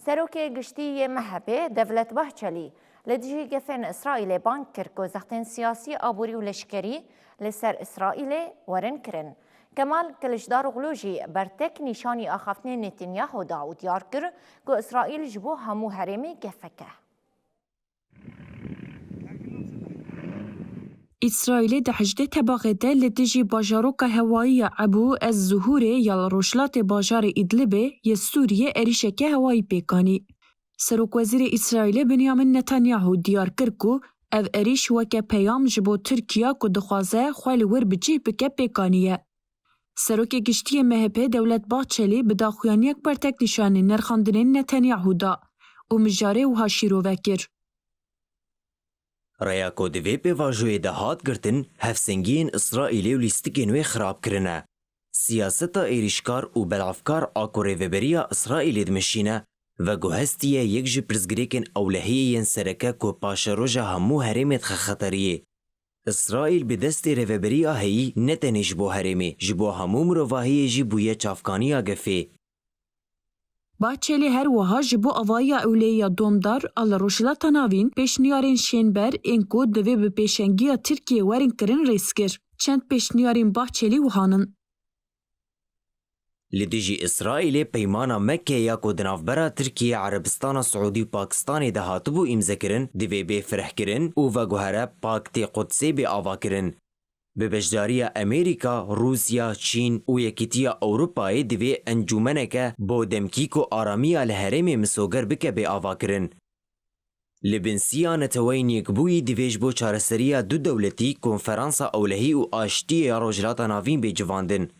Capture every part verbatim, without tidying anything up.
Serokê Giştî yê M H Pê Devlet Bahçelî li dijî gefên Îsraîlê bang kir ku zextên siyasî, aborî û leşkerî li ser Îsraîlê werin kirin. Kemal Kiliçdaroglu jî bertek nîşanî axaftinên Netanyahu da û diyar kir ku Îsraîl ji bo hemû herêmê gefek e. Îsraîlê di hejdeh Tebaxê de li dijî bajaroka hewayî ya Ebû Ez Zuhûrê ya li rojhilatê bajarê Îdlibê yê Sûriyê êrîşeke hewayî pêk anî. Serokwezîrê Îsraîlê Benyamin Netanyahu diyar kir ku ev êrîş weke peyam ji bo Tirkiye ku dixwaze xwe li wir bi cih bike pêk aniye. Serokê Giştî yê M H P Devlet Bahçelî bi daxuyaniyek bertek nîşanî nirxandinên Netanyahu da û mijarê wiha şîrove kir. Rêya ku di vê pêvajoyê de hat girtin, hevsengiyên Îsraîlê û lîstikên wê xirab kirine. Siyaseta êrîşkar û belavkar a ku rêveberiya Îsraîlê dimeşîne, veguhestiye yek ji pirsgirêkên ewlehiyê yên sereke ku paşeroja hemû herêmê dixe xeteriyê. Îsraîl bi destê rêveberiya heyî ne tenê ji bo herêmê, ji bo hemû mirovahiyê jî bûye çavkaniya gefê. Bahçelî her wiha ji bo avahiya ewlehiya domdar a li Rojhilata Navîn pêşniyarên şênber ên ku divê bi pêşengiya Tirkiyê werin kirin rêz kir. Çend pêşniyarên Bahçelî wiha nin. Li dijî Îsraîlê peymana Mekke ya ku di navbera Tirkiye, Erebistana Siûdî û Pakistanê de hatibû îmzekirin, divê bê firehkirin û veguhere Paktê Qudsê bê avakirin. Bi beşdariya Amerîka, Rûsya, Çîn û Yekîtiya Ewropayê divê encûmeneke bo demkî ku aramiya li herêmê misoger bike bê avakirin. Li bin siya Neteweyên Yekbûyî divê ji bo çareseriya du dewletî konferansa ewlehî û aştiyê ya Rojhilata Navîn bê civandin.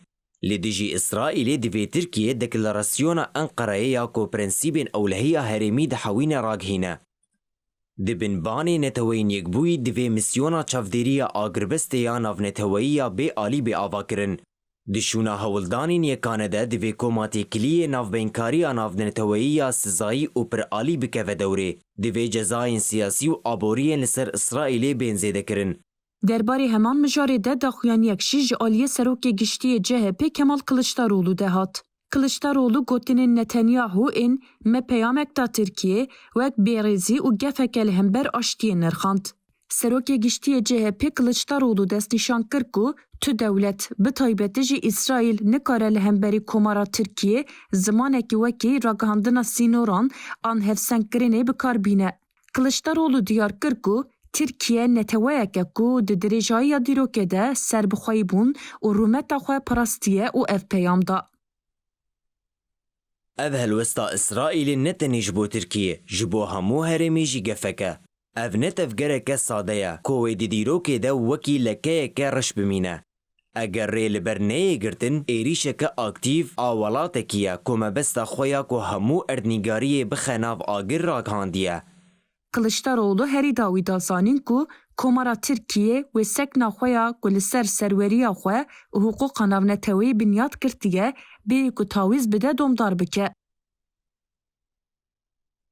Li dijî Îsraîlê divê Tirkiye deklarasyona Enqereyê ya ku prensîbên ewlehiya herêmî dihewîne ragihîne. Di bin banê Neteweyên Yekbûyî divê misyona çavdêriya agirbestê ya navneteweyî ya bê alî bê avakirin. Di şûna hewldanên yekane de divê koma têkiliyê navbeynkariya navneteweyî ya sizayî û piralî bikeve dewrê. Divê cezayên siyasî û aboriyên li ser Îsraîlê bên zêdekirin. Derbarê heman mijarê de daxuyaniyek jî ji aliyê Serokê Giştî yê C H P Kemal Kiliçdaroglu de hat. Kiliçdaroglu gotinên Netanyahu ên me peyamek da Tirkiyê wek bêrêzî û gefeke li hember aştiyê nirxand. Serokê Giştî yê C H P Kiliçdaroglu destnîşan kir ku tu dewlet, bi taybetî jî Îsraîl, nikare li hemberî Komara Tirkiyê zimanekî wekî ragihandina sînoran an hevsengkirinê bi kar bîne. Kiliçdaroglu diyar kir ku Tirkiye neteweyek e ku di dirêjayiya dîrokê de serbixweyîbûn û rûmeta xwe parastiye û ev peyam da. Ev helwesta Îsraîlê ne tenê ji bo Tirkiyê, ji bo hemû herêmê jî gefek e. Ev ne tevgereke sade ye ku wê di dîrokê de wekî lekeyeke reş bimîne. Eger rê li ber neyê girtin, êrîşeke aktîf a welatekî ye ku mebesta xwe ya ku hemû erdnîgariyê bixe nav agir ragihandiye. Kiliçdaroglu herî dawî da zanîn ku Komara Tirkiyê wê sekna xwe ya ku li ser serweriya xwe û hiqûqa navneteweyî binyat girtiye, bêyî ku tawîz bide domdar bike.